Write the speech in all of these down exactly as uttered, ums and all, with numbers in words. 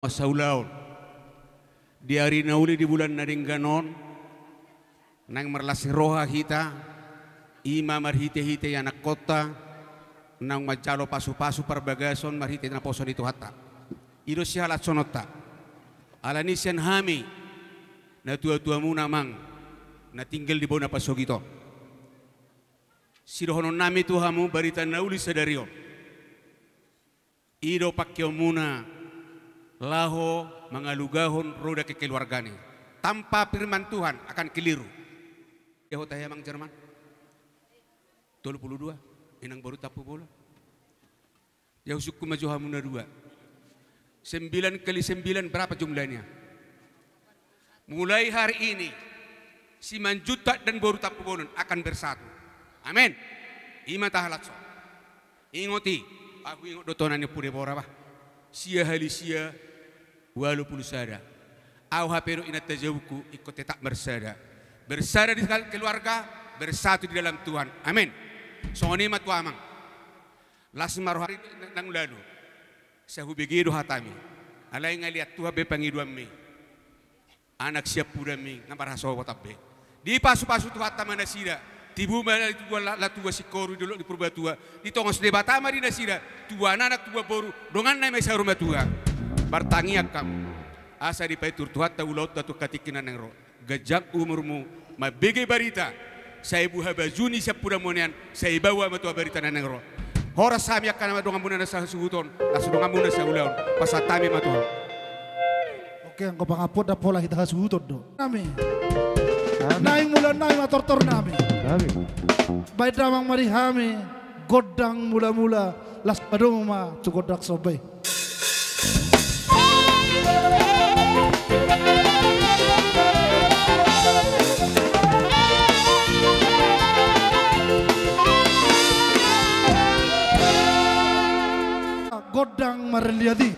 Masa ulaon. Di ari na uli di bulan na denggan on, naeng marlas ni roha hita, i ma marhite-hite ianakkonta, naung manjalo pasu-pasu parbagason marhite naposo ni Tuhanta. I do sihalashononta. Alani sian hami, natua-tuamuna amang, na tinggal di bona pasogit on. Sidohononnami tu hamu barita na uli sadari on. I do pangkeonmuna laho mangalugahon roda kekeluargaan i. Tanpa firman Tuhan akan keliru. Dia hota ya, Mang Jerman? Tolu pulu dua. Inang boru Tampubolon. Ya, husungkun ma jo hamu na dua. Sembilan kali sembilan berapa jumlahnya? Mulai hari ini, Simanjuntak dan boru Tampubolon akan bersatu. Amin. I ma tahalashon. Ingot i, ahu ingot do tona ni Pudebora bah. Sia hali sia, ualu pulu sada. Ahu hape dohot inanta jabuku ingkon tetap bersada. Bersada di dalam keluarga, bersatu di dalam Tuhan. Amin. Songon i ma tu amang. Las ma roha nang lalu. Sai hubege do hatami. Alai nga liat Tuhan be pangidoanmi. Anak siampudanmi nga marhasohotan be. Dipasu-pasu Tuhanta ma nasida. Tibu ma natuatua singkoru di dolok ni Purbatua. Ditongos Debata ma di nasida. Tubuan anak, tubuan boru, donganna ma i saur matua. Martangiang hamu, asa dipaitur Tuhanta ulaonta tu angka tingki na naeng ro. Ganjang umurmu, mambege barita. Sai buha baju ni siampudanmuna an, sai baoa ma tu barita na naeng ro. Horas hami angka na donganmuna na sahasuhuton, na so donganmuna saulaon. Pasahat hami ma tu hamu. Oke, anggo pangampun ndang pola hita hasuhuton do. Nami. Nami. Naeng mula nami ma tortor nami. Nami. Baen damang ma di hami gondang mula-mula, laos padomu ma tu gondang somba i. Gondang marliat i.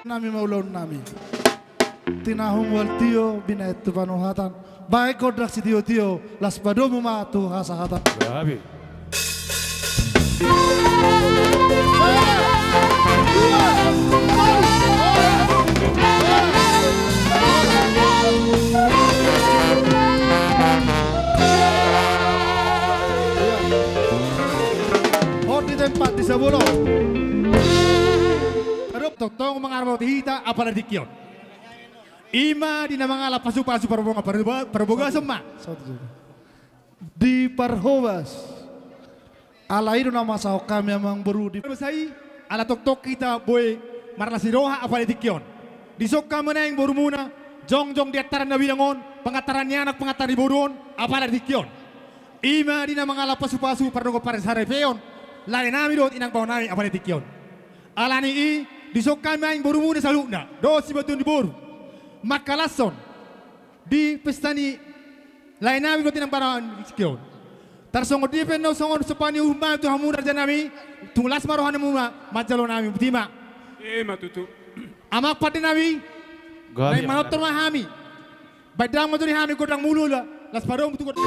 Nami ma ulaon nami. Tinahu mual tio, binahen tu panuhatan. Bahen gondang sitio-tio, las padomu ma tu hasahatan. Gabe. Hot di tempat di sabolo. Aduh, tongtong mangarmoti hita apala di tingki on. Ima di na mangalap pasu-pasu parboga-, parboga-, parbogason ma. Di parhobas. Ala i do na masahon hami amang boru di. Sai, ala tongtong hita boi marlas ni roha apala di tingki on. Dison hami naeng borumuna, jongjong di antaran na bidang on, pangantaran ni anak pangantaran ni boru on, apala di tingki on. Ima di na mangalap pasu-pasu pardohot parsaripeon, lae nami dohot inang bao nami apala di tingki on. Ala ni i, dison hami naeng borumuna saluhutna, dohot simatuaon ni boru. Mangkalashon di pesta ni lae nami dohot inang bao nami di tingki on. Tarsongon dia pe annon songon sompang ni uhum nami tu hamuna raja nami, tung las ma roha ni hamuna manjalo nami, botima. Ima tutu. Amang pande nami. Gabe. Naeng manortor ma hami. Bahen damang ma jo di hami gondang mulu, las padomu tu gondang.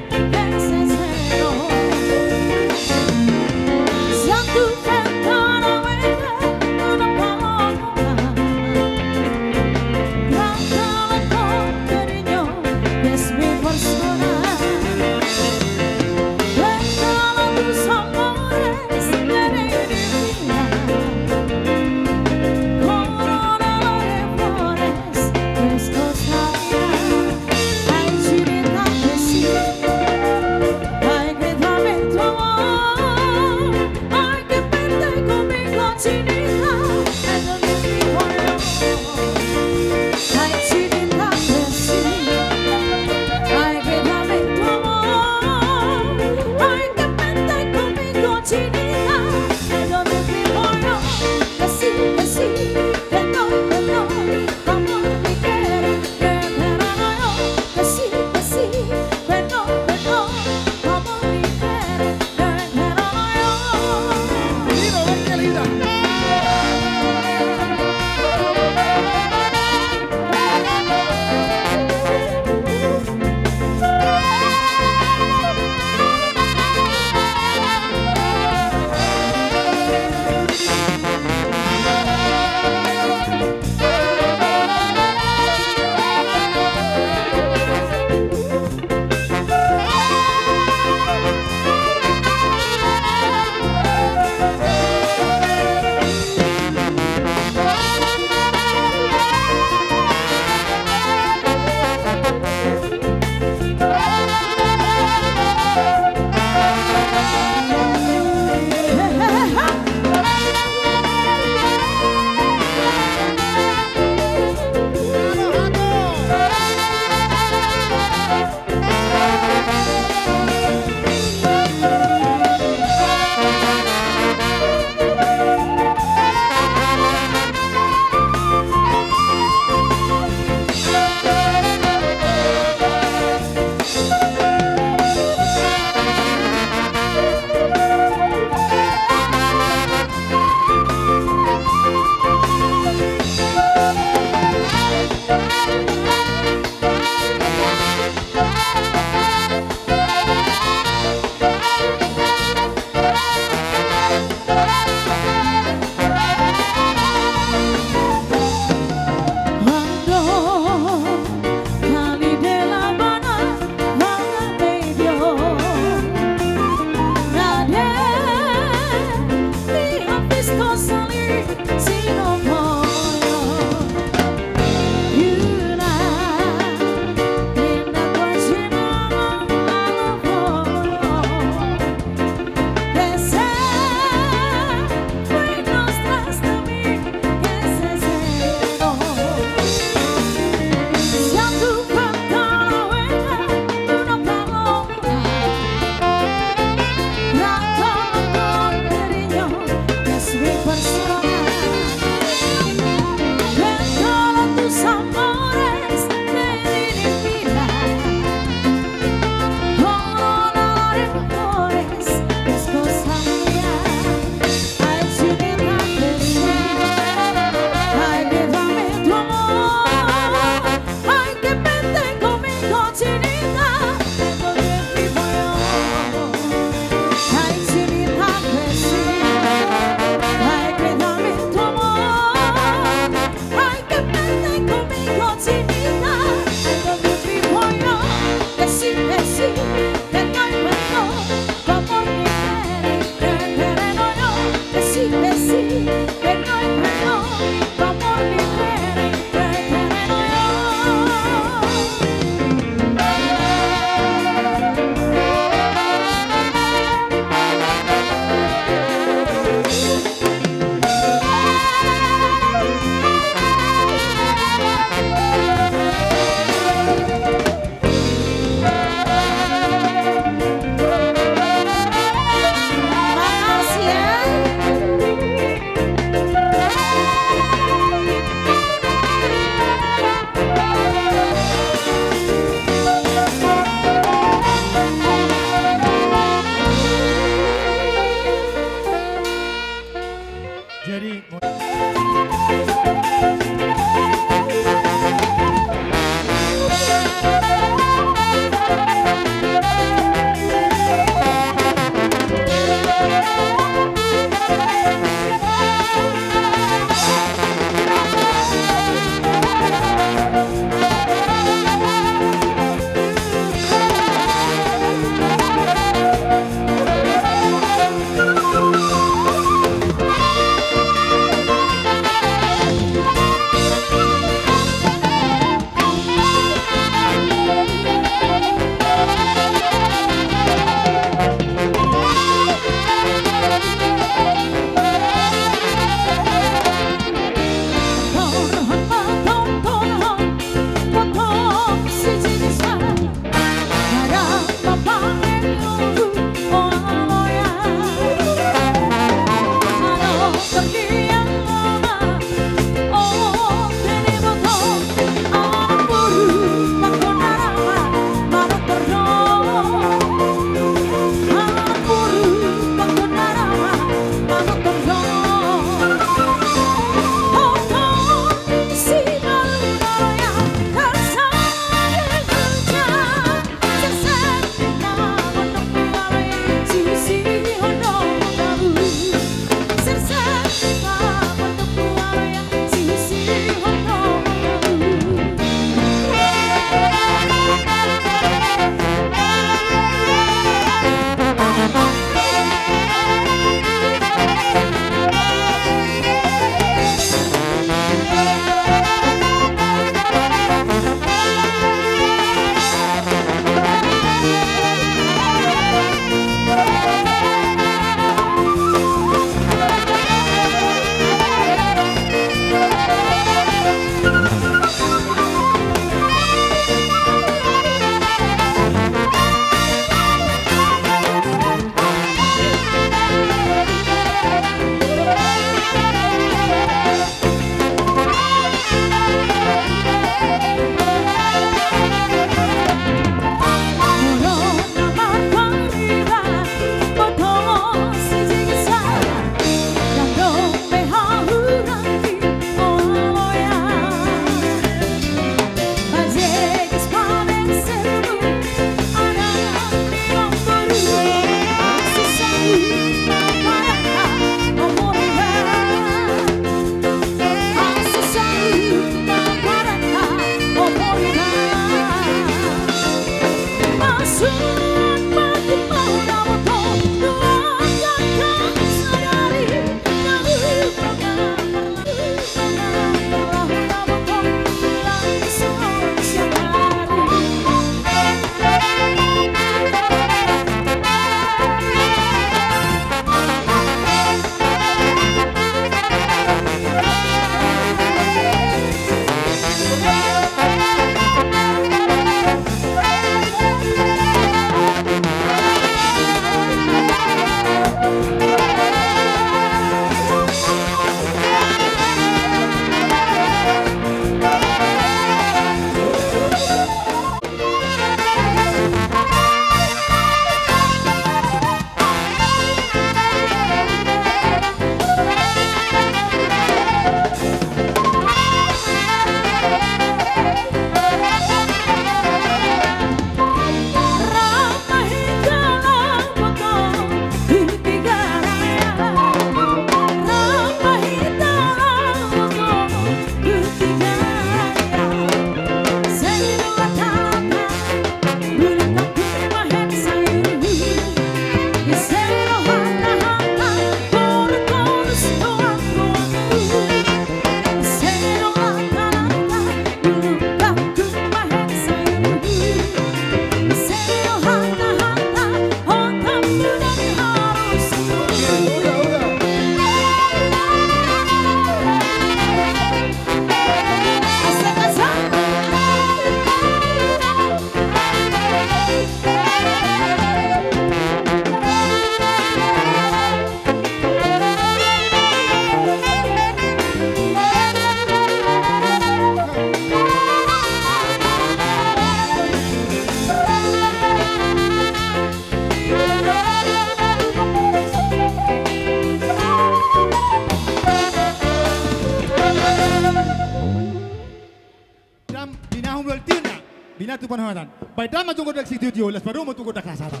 Binahu multina, bina tu panahatan. Baik, damang tu gondang sitio-tio, las parumo tu gondang hasahatan.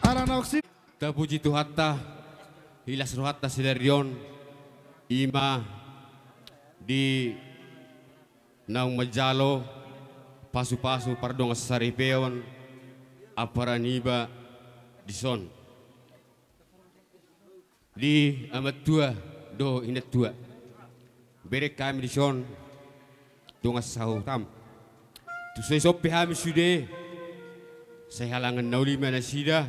Ala naung si- Tapuji Tuhanta, hilas rohanta sadari on, ima di naung manjalo pasu-pasu pardongan saripeon ampara niba dison. Di amangtua dohot inangtua, bereng hami dison dongan sahutam. Tung so dison pe hami sude, sai halangan na uli ma nasida.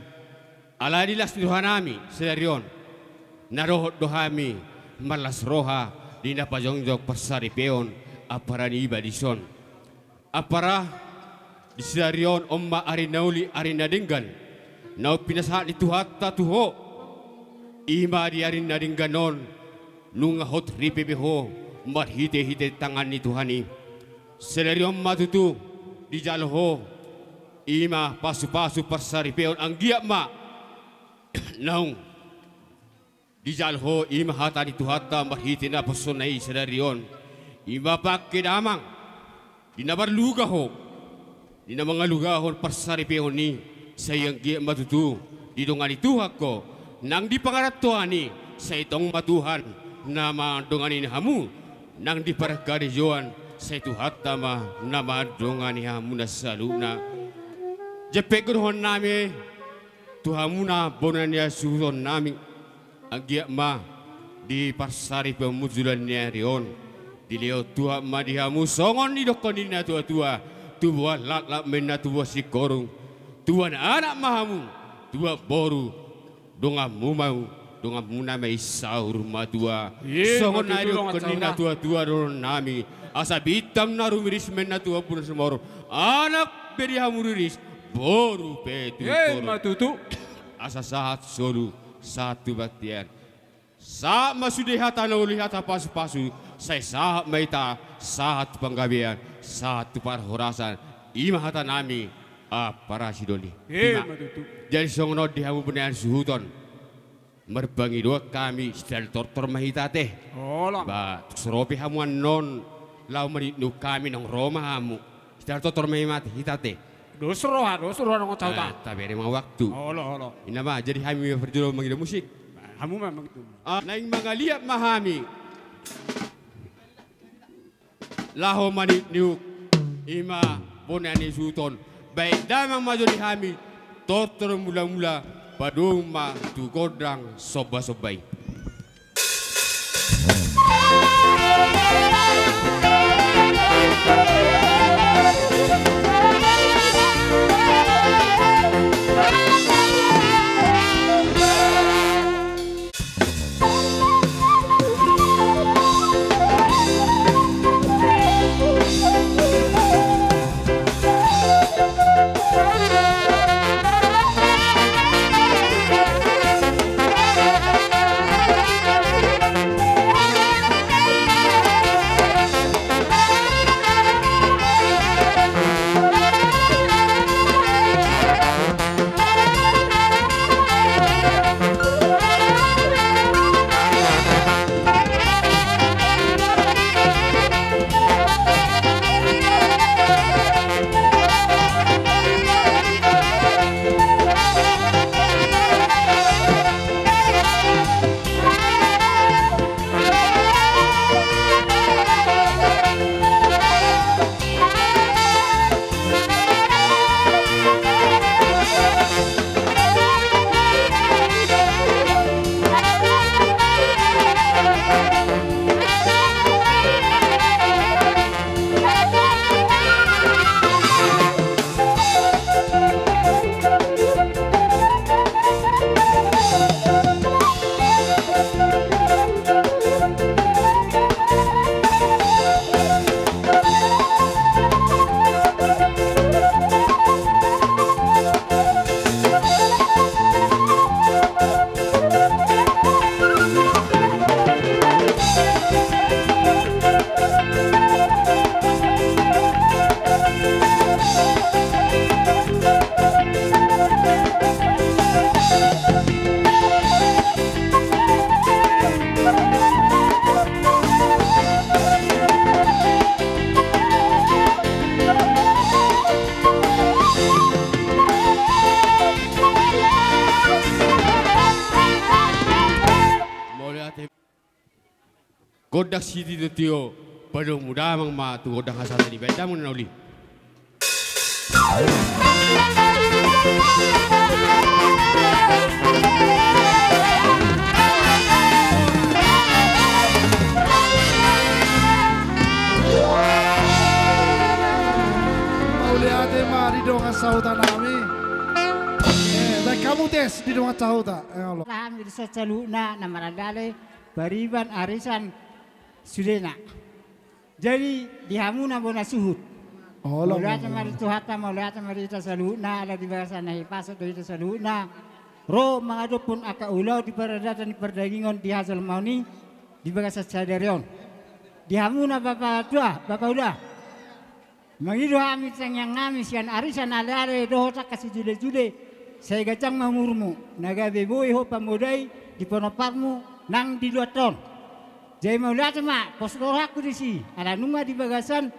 Alai di las ni rohanami sadari on, na dohot do hami marlas roha di na pajongjong parsaripeon ampara niba dison. Ampara, di sadari on, on ma ari na uli, ari na denggan naung pinasahat ni Tuhanta tu ho. Ima di ari na denggan on, nunga hot ripe be ho marhite-hite tangan ni Tuhan i. Sadari on ma tutu dijalo ho ima pasu-pasu parsaripeon, anggiat ma naung dijalo ho ima hata ni Tuhanta marhite naposona i sadari on. Ima pangke damang, di na marluga ho, di na mangalugahon parsaripeon i, sai anggiat ma tutu didongani Tuhan ho. Nang di pangarantoan i, sai tong ma Tuhan na mandongani hamu. Nang di parkarejoan, sai Tuhanta ma na mandongani hamuna saluhutna. Jempek do dohononnami tu hamuna bona ni hasuhutonnami. Anggiat ma di parsaripeonmu joloan ni ari on, dilehon Tuhan ma di hamu songon nidokkon ni na tua-tua: Tubuan laklak ma inna, tubuan singkoru, tubuan anak ma hamu, tubuan boru, donganmu ma, donganmuna ma i saur matua. Songon na nidokkon ni na tua-tua dohononnami: Asa bintang na rumiris ma inna tu ombun na sumorop, anak pe di hamu riris, boru pe tu toru. Asa sahat solu, sahat tu bontean. Sahat ma sude hata na uli, hata pasu-pasu, sai sahat ma hita sahat tu panggabean, sahat tu parhorasan. Ima hatanami, ampara sidoli. Jadi songon on di hamu bona ni hasuhuton, marpangidoan hami, sitail tortor ma hita ate. Ba tung so ro pe hamu annon laho manitnihuk hami, naung ro ma hamu, sitail tortor ma hita ate. Dos roha, dos roha nang tauta. Tabere ma waktu. Olo, olo. Inna ma, jadi hami ma parjolo mangido musik. Hamu ma mangido. Naeng mangaliat ma hami laho manitnihuk ima bona ni hasuhuton. Baen damang ma jo di hami tortor mula-mula, padomu ma tu gondang somba-somba i. Gondang sitio-tio, padomu damang ma tu gondang hasahatan i, baen damang na uli. Mauliate ma di dongan sahuta nami. Eh, baen hamu tes di dongan sahuta. Eh, olo. Hami di son saluhutna na marandale pariban arisan sudena. Jadi di hamu na bona suhut. Olo. Mauliate ma di Tuhanta, mauliate ma di hita saluhutna, ala di bagasan na hipas do hita saluhutna ro mangadophon angka ulaon di paradaton, di pardagingon, di hajolmaon i di bagasan sadari on. Di hamu na bapa tua, bapa uda, mangido hami tangiang nami sian arisan, aleale dohot angka sijule-jule, sai ganjang ma umurmu, na gabe boi ho pamodai di ponomparmu nang di luat on. Jadi mauliate ma, pos do rohangku disi, ala nunga di bagasan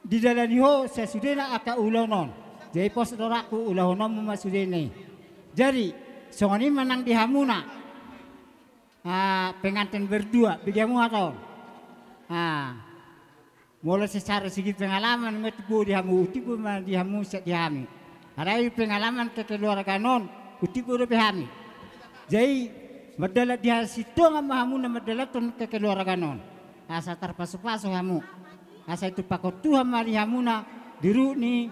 didalani ho sasudena angka ulaon on. Jadi pos do rohangku, ulahononmu ma sudena i. Jadi songon i ma nang di hamuna. Ah, pengantin berdua, bege hamu hata on. Ah, molo secara segi pengalaman, nga timbo di hamu, timbo ma di hamu sian di hami. Alai pengalaman kekeluargaan on, timbo dope hami. Jadi mardalan di hasintongan ma hamu na mandalanhon kekeluargaan on, asa tarpasu-pasu hamu, asa ditumpahon Tuhan ma di hamuna di ruhut ni,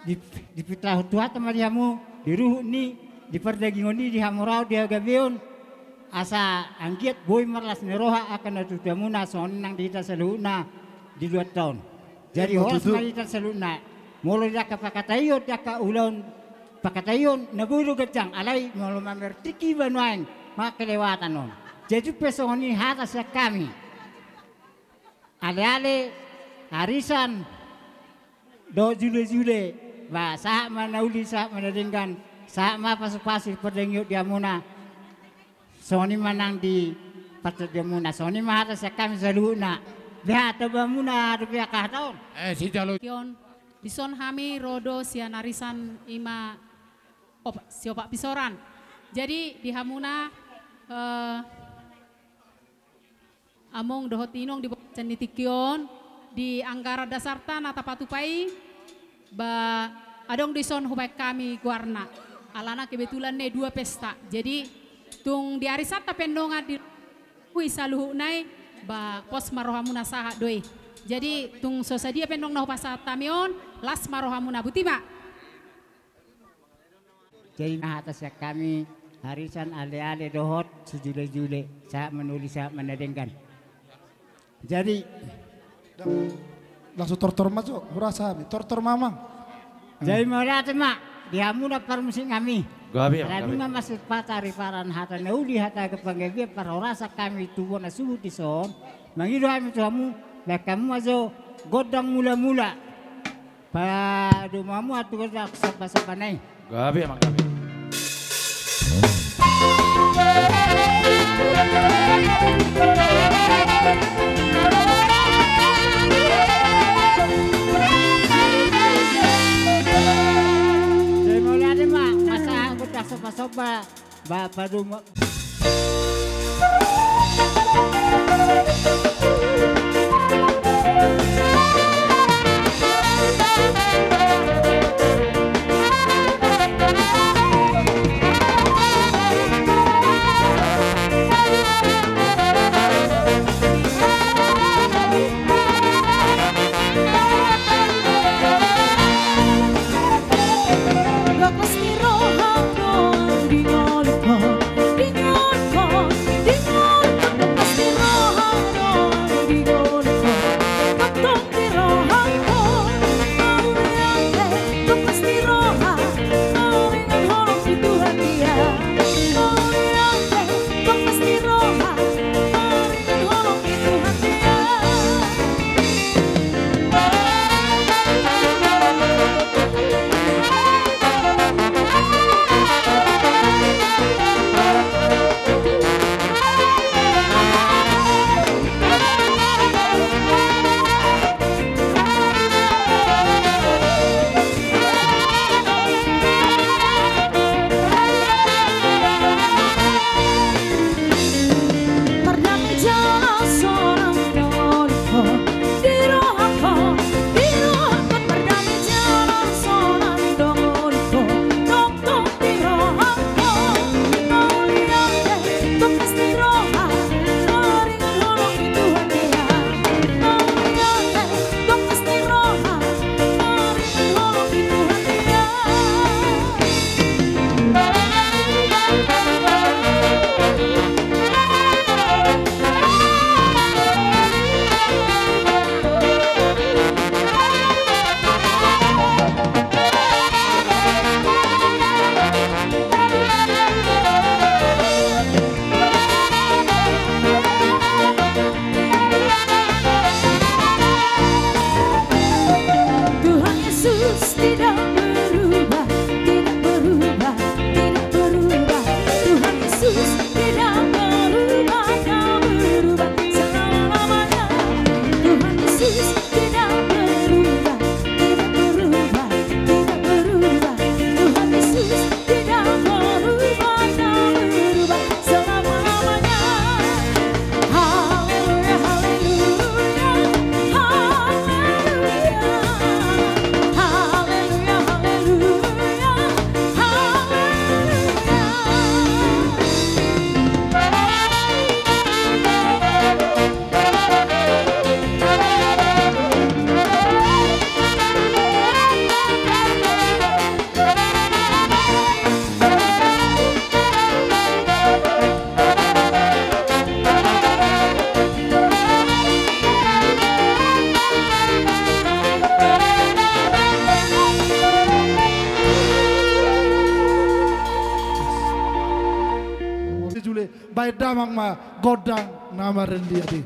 di, dipitahon Tuhanta ma di hamu di ruhut ni, di pardagingon i, di hamoraon, di hagabeon, asa anggiat boi marlas ni roha angka natuatuamuna, songon i nang di hita saluhutna di luat on. Jadi horas ma di hita saluhutna. Molo di angka pangkataion, di angka ulaon pangkataion, na boi do ganjang, alai molo mamereng tingki i banuaeng, mangkelewatan on. Jadi pe songon i hata sian hami, aleale, arisan dohot jule-jule, ba sahat ma na uli, sahat ma na denggan, sahat ma pasu-pasu di pardagingon di hamuna. Songon i ma nang di partondiamuna, songon i ma hata sian hami saluhutna. Beha tabo hamuna dope angka hata on. Eh, sijalo. Kion, dison hami ro do sian arisan, i ma opa-, si Opak Pisoran. Jadi di hamuna, eh, among dohot inong, di bagasan ni tingki on, di anggaran dasarta na tapatupa i, ba adong dison hubaen hami goarna. Alana kebetulan na i dua pesta. Jadi tung di arisanta pe annon, di ui saluhutna i, ba pos ma rohamuna, sahat do i. Jadi tung so sadia pe annon na hupasahat hami on, las ma rohamuna, boti ma. Jadi ma hata sian hami, arisan, aleale dohot sijule-jule, sahat ma na uli, sahat ma na denggan. Jadi langsung tortor ma jo, hurasa hami, tortor ma amang. Jadi mauliate ma di hamuna parmusik nami. Gabe, gabe. Ala nunga masipata riparan hata na uli, hata panggabean, parhorasan hami tu bona suhut dison. Mangido hami tu hamu, baen hamu ma jo gondang mula-mula. Padomu hamu tu gondang samba-samba na i. Gabe, amang, gabe. Jadi mauliate ma, masa gondang samba-samba. Ba padomu. Baen damang ma gondang na marende i.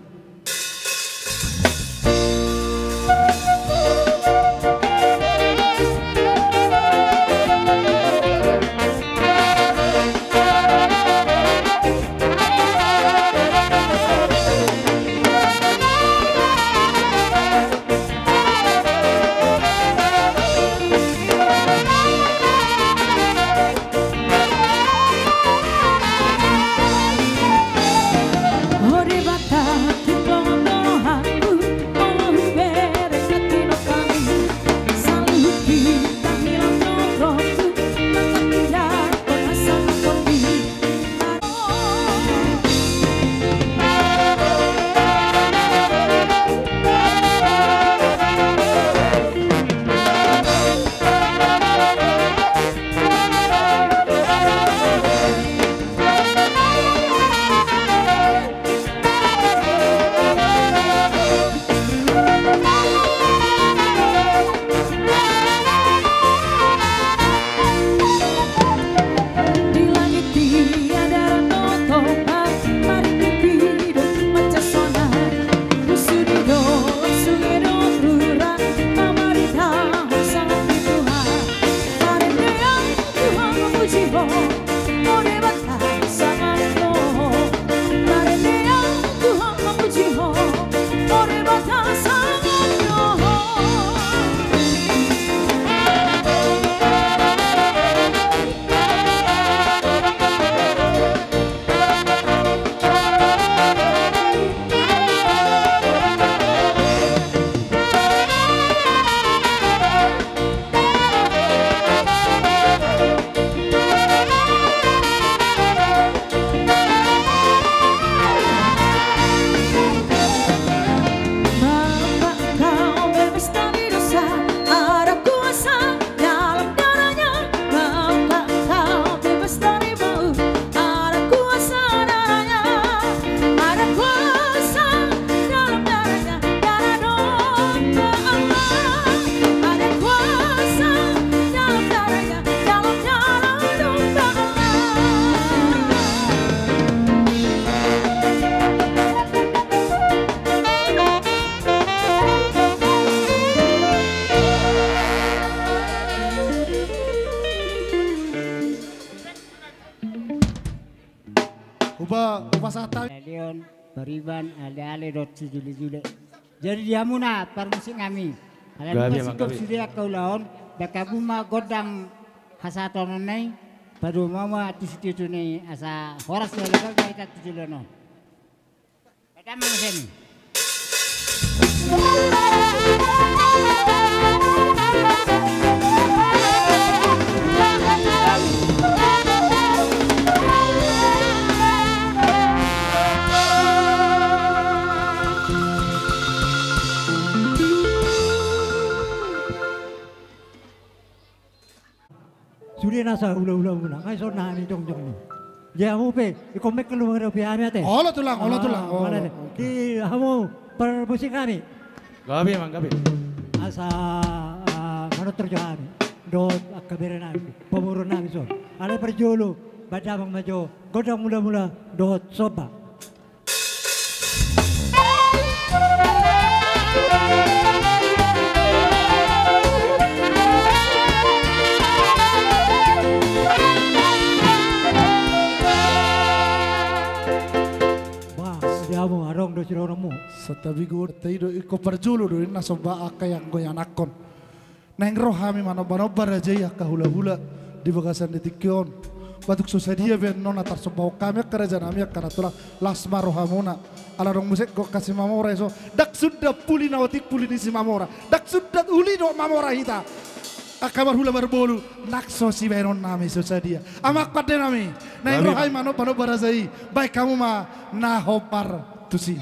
Huba, huba sata. Leon, Pariban, Ale-ale dohot sijule-jule. Jadi di hamuna parmusik nami. Alai nunga singkop sude angka ulaon, baen hamu ma gondang hasahatonon na i, padomu ma tu situtu na i asa horas ma lebar ma hita tu joloan on. Baen damang ma sian i. Sude nasa hula-hula muna, nga dison hami jongjong ni. Jadi hamu pe, ingkon mengkel ma gabe hami ate. Olo tulang, olo tulang. Di hamu parmusik nami. Gabe ma, gabe. Asa, ah, manortor jo hami dohot angka bere nami, pamoruon nami dison. Alai parjolo, baen damang ma jo gondang mula-mula dohot somba. Bah, di hamu adong do sidohononmu. Santabi gurta i do, ingkon parjolo do ninna somba angka i anggo ianakhon. Naeng ro hami manomba-nomba raja i angka hula-hula di bagasan di tingki on. Ba tung so sadia be annon na tarsombahon hami angka raja nami angka na tulang, las ma rohamuna. Ala adong muse gokhon Simamora i so, ndang sundat uli na otik uli ni Simamora, ndang sundat uli dohot mamora hita. Angka marhula marbolu, nang so sibaenon nami so sadia. Amang pande nami, naeng ro hami manomba-nomba raja i, baen hamu ma na hombar tusi.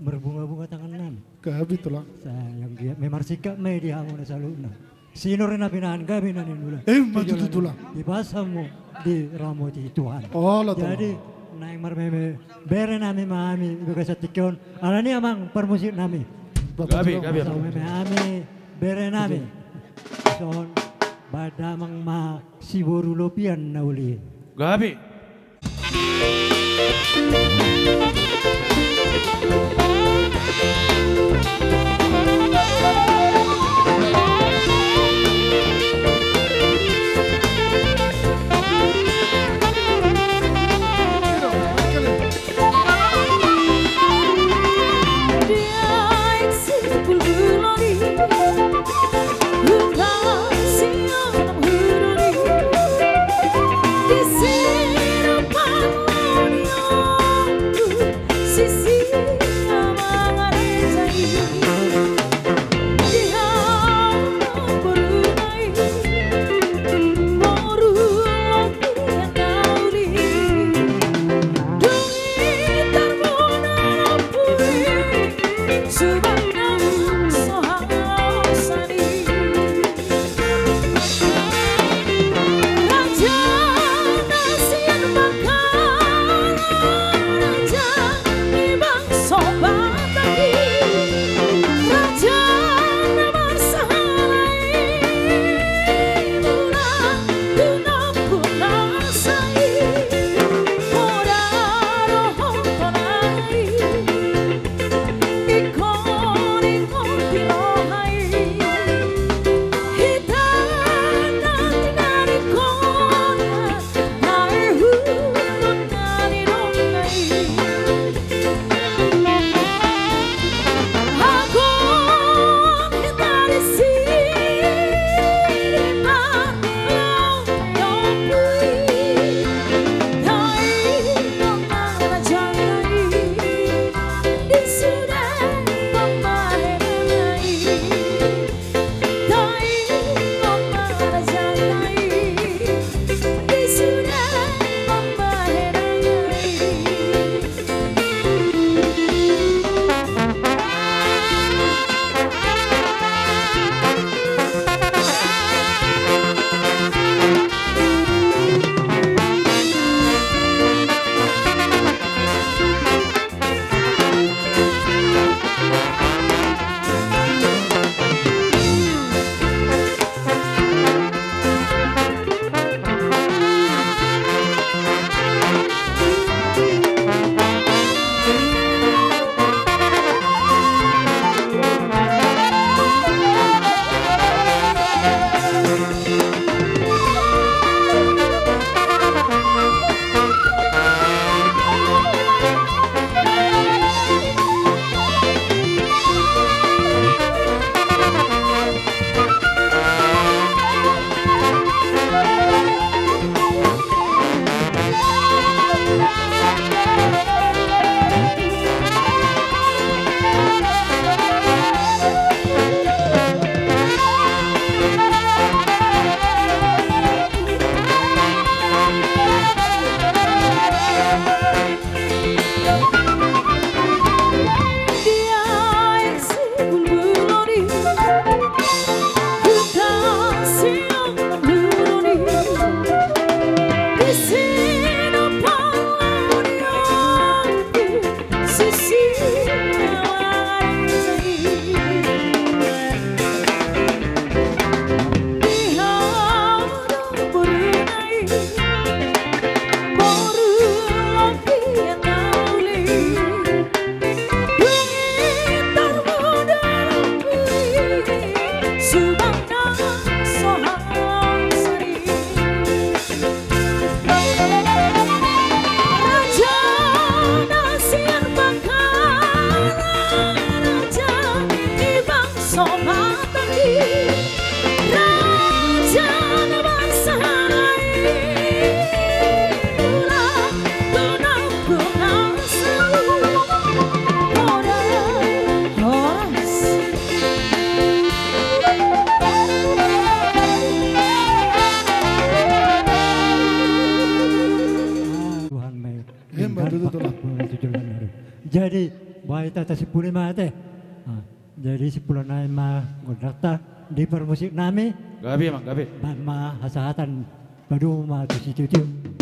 Marbunga-bunga tangan nami. Gabe, Tulang. Sai anggiat ma marsingkat ma i di hamu na saluhutna. Sinur na pinahan gabe na niula. Emma tutu, Tulang. Dipasahat hamu di ramoti Tuhan. Olo, Tulang. Jadi naeng marmeme bere nami ma hami di bagasan tingki on. Alani i, amang parmusik nami. Gabe, gabe. Marmeme hami bere nami. Son, bahen damang ma si boru Lopian na uli. Gabe. Jadi, Baen hata simpul i ma ate. Ah, jadi simpul nai ma gondangta di parmusik nami. Gabe ma, gabe. Baen ma hasahatan, padomu ma tu situtu.